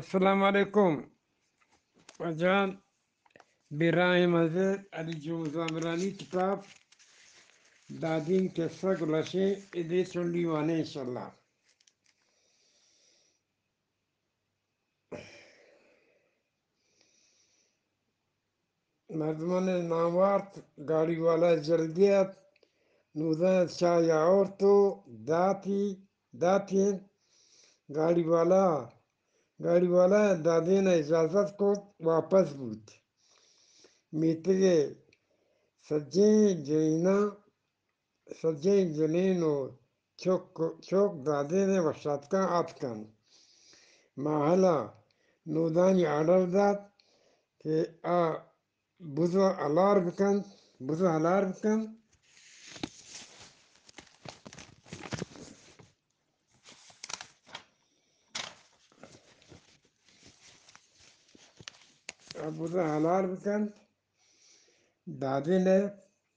السلام علیکم جان، براہ منزل علی جون زامرانی کتاب دادین قصہ گلشیں ادے چنڈی وانے انشاءاللہ۔ مردمانی نام وارت، گاڑی والا جلدی ات، نودان چاہ آورت و داتی، داتی انت۔ گاڑی والا، گاڑی والا دادین اجازت کت، واپس بوت۔ میتگے سجیں جنیناں سجہیں جنین و چک، چک دادین ء وشاتکاں آتکن۔ ماہلا نودانی آرڈر دات کہ آ بزاں ہلار بکنت، بزاں ہلار بکنت۔ آ بزاں ہلار بکنت۔ دادین ء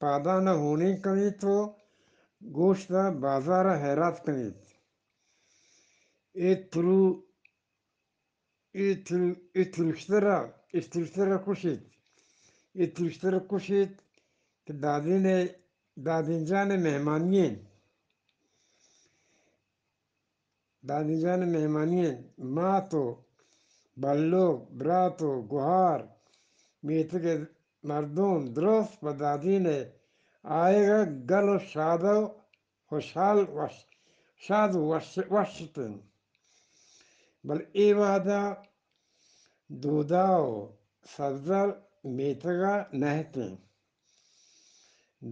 پادان ء ہونیں کنیت و گوشت ء بازار ء ہیرات کنیت۔ اے ترو، اے ترو، اے تروشتر ء، اے تروشتر ء کشیت۔ اے تروشتر ء کشیت کہ دادین ء، دادین جان ء مہمانی انت۔ دادی جان ء مہمانی انت۔ مات و بلوک، برات و گہار، میتگ ء مردم درست پہ دادین ء آیگ ء گل و شاد و خوشحال وش، شاد و وش، وش اتنت۔ بلے اے وہد ء دودا و سبزل میتگ ء نہ اتنت۔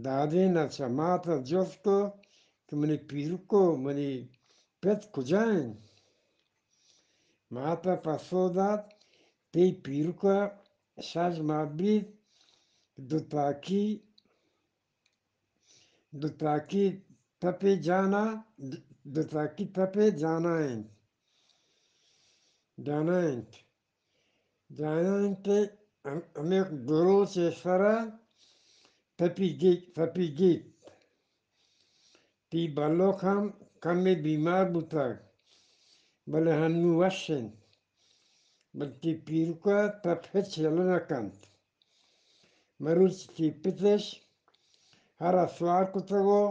دادین ء چہ مات ء جست کت کہ منی پیرک و منی پت کجا انت؟ مات ء پسو دات، تئی پیرک ء شش ماہ بیت، دو تاکی، دو تاکی تپے جانا، دو تاکی تپے جانا انت، جانا انت۔ جانا انت، ہم-، ہمے دو روچ ء سرا تپی گیت، تپی گیت۔ تی بلوک ہم کمے بیمار بوتگ، بلے ہنو وش انت۔ بلے تی پیرک ء تپ ہچ یلہ نہ کنت۔ مروچی تی پتش ہر ء سوار کتگ و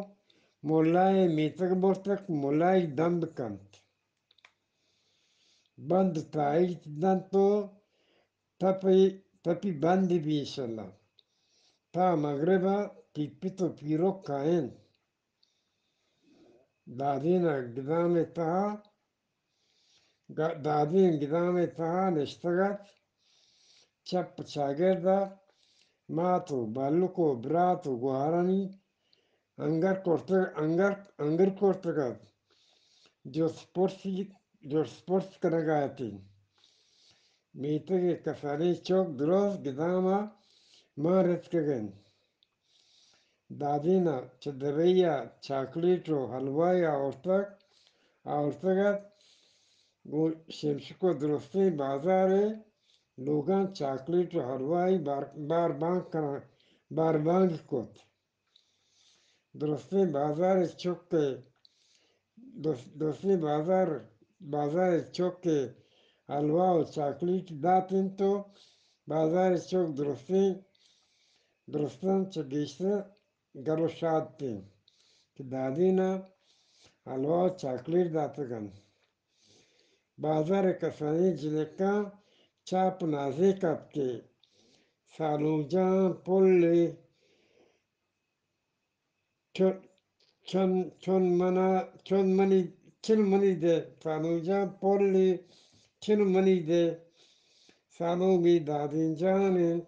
ملا ء میتگ برتگ، ملا ء دم بکنت۔ بند تائیت دنت و تپی، تپی بند بی انشاءاللہ۔ تا مغرب ء تی پت و پیرک کائنت۔ دادین ء گدام ء تہا، گ-، دادین گدام ء تہا نشتگ ات۔ چپ چاگرد ء مات و بلک و برات و گوہارانی انگر کرتگ، انگر، انگر کرتگ ات۔ جست پرسی، جست پرس کنگ ء اتیں۔ میتگ ء کسانیں چک درست گدام ء مان رتکگ انت۔ دادین ء چہ دبئی ء چاکلیٹ و حلوائے آورتگ، آورتگ ات۔ گوں شمشک و درستیں بازار ء لوگاں چاکلیٹ و حلوائے بار، بار بانگ کنان، بار بانگ کت۔ درستیں بازار ء چک ء، درس-، درستیں بازار، بازار ء چک ء حلوا و چاکلیٹ دات انت و بازار ء چک درستیں، درستاں چہ گیشتر گل و شاد انت کہ دادین ء حلوا و چاکلیٹ داتگ انت۔ بازار ء کسانیں جنکاں چاپ نازینک ات کہ سالونجان پل ء چن، چن، چن منا، چن منی، چن منی دے، سالونجان پل ء چن منی دے، سالونگی دادین جان انت۔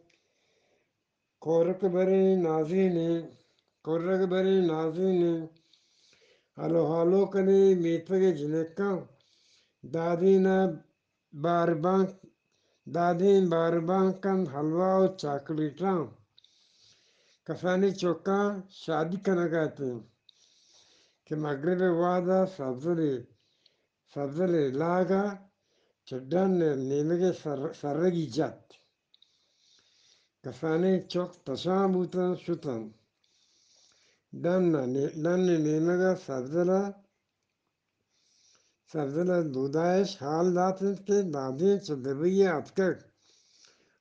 کورک بریں نازینیں، کورک بریں نازینیں، ہلو ہلو کنیں میتگ ء جنکاں، دادین ء بار بانک، دادین بار بانک کنت حلوا و چاکلیٹاں۔ کسانیں چکاں شادی کنگ ء اتیں کہ مگرب ء وہد ء سبزل ء، سبزل ء لاگ ء چہ ڈن ء نیمگ ء سر-، سرگی جت۔ کسانیں چک تشان بوتنت، شتنت۔ ڈن ء نے-، ڈن ء نیمگ ء سبزل ء سبزل ءَ دوداش حال دات انت کہ دادین چہ دبئی ءَ اتکگ،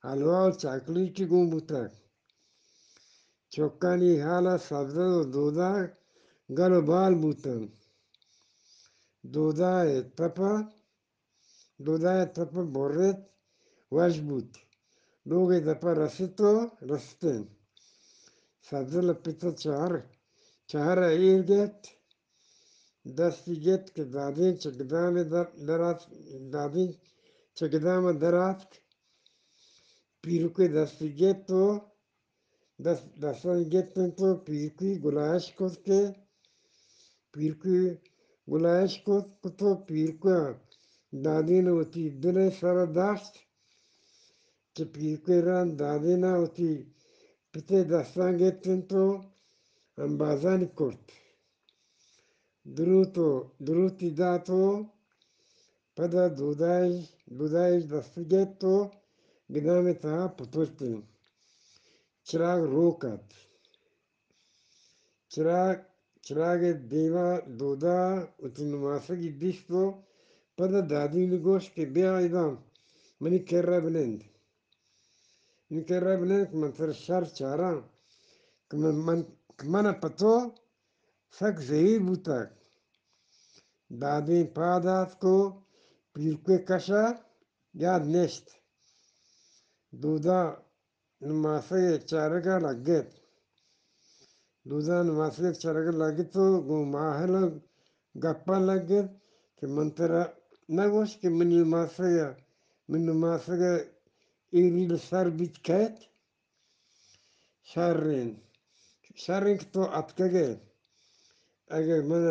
حلوا و چاکلیٹی گون بوتگ۔ چکانی حال ءَ سبزل و دودا گل و بال بوتنت۔ دودا ءِ تپ ءَ، دودا ءِ تپ ءَ برت، وش بوت۔ لوگ ءِ دپ ءَ رست و رست انت۔ سبزل ءِ پت ءَ چہر، چہر ءَ ایر گپت، دستی گپت کہ دادین چہ گدام ءَ در، در آتک، دادین چہ گدام ءَ در آتک۔ پیرک ءِ دستی گپت و دست، دستانی گپت انت و پیرکی گلائش کت کہ، پیرکی گلائش کت، کت و پیرک ءَ دادین وتی دل ءِ سر ءَ داشت کہ پیرک ءَ را دادین ءَ وتی پت ءِ دستاں گپت انت و امبازانی کرت۔ دروت و دروتی دات و پدا دوداش، دوداش دست گپت و گدام ءِ تہا پترت انت۔ چراگ روک ات۔ چراگ، چراگ ءِ دیما دودا وتی نماسگی دیست و پدا دادین گوشت کہ بیا ادا منی کرا بنند۔ منی کرا بنند کہ من ترا شر چاراں کہ من، من، کہ من ءَ پہ تو سک زہیر بوتگ۔ دادین پاد آتک و پیرک ءِ کش ءَ یاد نشت۔ دودا نماسگ ءِ چارگ ءَ لگت۔ دودا نماسگ ءِ چارگ ءَ لگت و گوں ماہل ءَ گپ ءَ لگت کہ من ترا نہ گوشت کہ منی نماسگ ءَ، منی نماسگ ءَ اے ریل سر بیت کئیت؟ شریں، شریں کہ تو اتکگ ئے۔ اگہ من،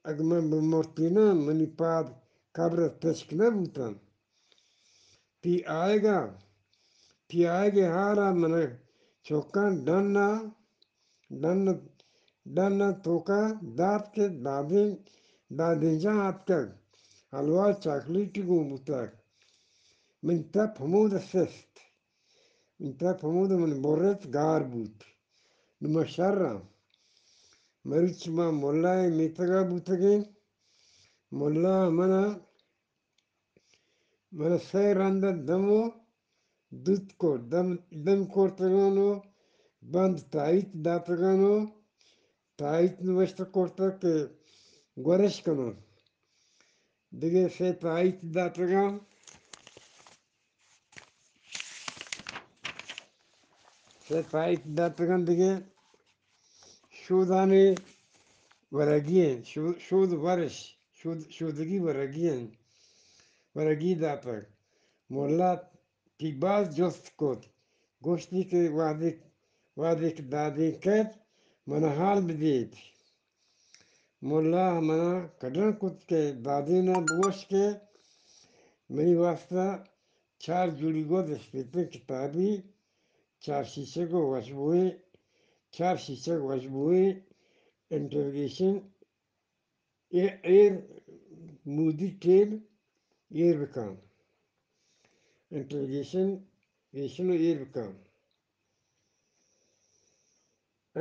اگہ من بمرتیناں، منی پاد قبر ءَ تچک نہ بوتاں۔ تئی آیگ ءَ، تئی آیگ ءِ حال ءَ من چکاں ڈن ءَ، ڈن، ڈن ءَ توک ءَ دات کہ دادین، دادین جان اتکگ، حلوا چاکلیٹی گون بوتگ۔ من تپ ہمود ءَ سست۔ من تپ ہمود ءَ من برت گار بوت۔ نوں ما شر آں۔ مروچی ما ملا ءِ میتگ ءَ بوتگیں۔ ملا من ءَ، من ءَ سئے رند ءَ دم و دوت کرت، دم، دم کرتگان و بند تائیت داتگان و تائیت نوشتہ کرتگ کہ گورش کناں۔ دگہ سئے تائیت داتگان، سئے تائیت داتگان دگہ شودانی ورگی انت، شو-، شود ورش، شود-، شودگی ورگی انت، ورگی داتگ۔ ملا تئی باز جست کت، گوشتی کہ وہدے، وہدے کہ دادین کئیت، من ءَ حال بدیت۔ ملا ءَ من ءَ کڈن کت کہ دادین ءَ بگوش کہ منی واستا چار جوڑی گد اسپیتیں کتابی، چار شیشگ و وشبوئیں، چار شیشگ وشبوئیں، انٹروگیشن، اے-، ایر مودی ٹیل ایر بکن۔ انٹروگیشن، گیشن و ایر بکن۔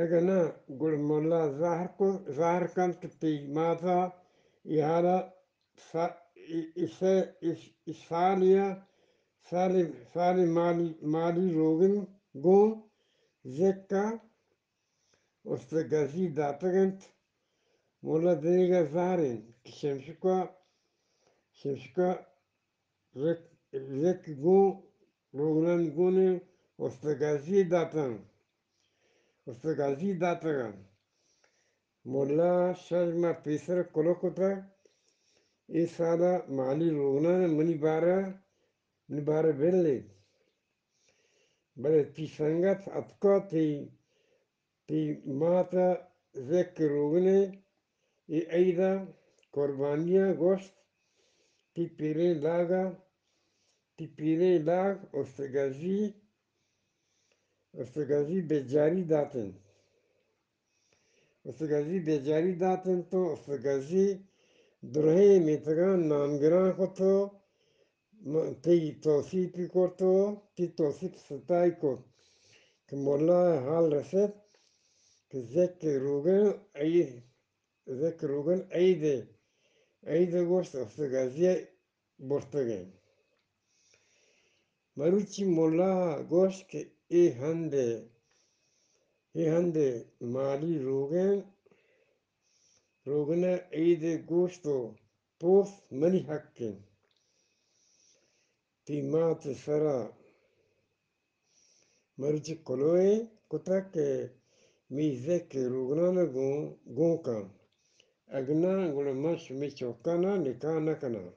اگہ نہ، گڑا ملا زہر کو، زہر کنت کہ تئی مات ءَ اے حال ءَ سا-، ای-، ای سال یا سال، سال مالی، مالی روگن گوں زکا استگزی داتگ انت۔ ملا دنیگا زہر انت کہ شمشکا، شمشکا رک، رک گوں روگنانی گونیں استگزی داتن، استگزی داتگاں۔ ملا شش ماہ پیسر کلو کتگ، اے سال ءَ مالی روگنان منی بارہ، منی بارہ بل ایت۔ بلے تئی سنگت اتکا تئی تئی مات ءَ زک روگن ءَ اے عید ءَ قربانی ءَ گوشت، تئی پیریں لاگ ءَ، تئی پیریں لاگ استگزی، استگزی بیجاری دات انت۔ استگزی بیجاری دات انت و استگزی درہیں میتگاں نامگراں کت و من تئی توسیپی کرت و تئی توسیپ ستائی کرت کہ ملا ءَ حال رست کہ زک روگن ءَ، زک روگن عید ءَ عید ءَ گوشت استغازی ءَ برتگ اَنت۔ مروچی ملا ءَ گوشت کہ اے ہند ءَ، اے ہند ءَ مالی روگن، روگن ءَ عید ءَ گوشت ءُ پوست منی حق اِنت۔ تئی مات ءِ سرا مروچی کلوہے کتگ کہ می زیک ءِ روگنان ءَ گوں، گوں کن۔ اگن ناں گڑا من شمے چکان ءَ نکاح نہ کناں۔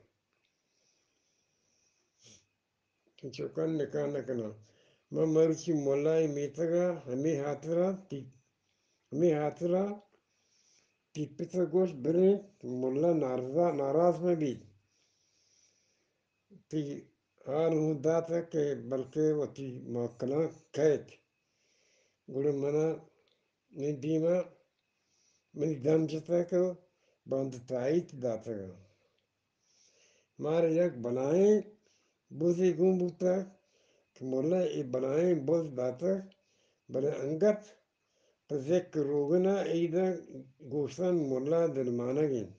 چکان نکاح نہ کناں۔ من مروچی ملا ءِ میتگ ءَ ہمے ہاترا تی-، ہمے ہاترا تئی پت ءَ گوشت، بریں ملا ناراض، ناراض مہ بیت۔ تئی ہال ہوں داتگ کہ بلکیں وتی موکلاں کئیت۔ گڑا من ءَ منی دیم ءَ منی دم جتگ کہ باندا تائیت داتگ۔ مارا یک بلاہیں بزے گون بوتگ کہ ملا ءَ اے بلاہیں بز داتگ، بلے انگت پہ زیک ءِ روگن ءَ عید ءَ گوشتن ملا ءِ دلمانگ اِنت۔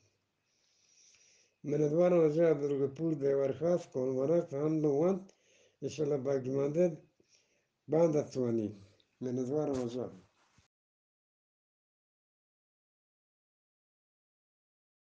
منتوار واجہ عبدالغفور دیوارخاص کون ورق ہند ءُ ونت، انشاءاللہ باقی ماندہ باندا توانی۔ منتوار واجہ۔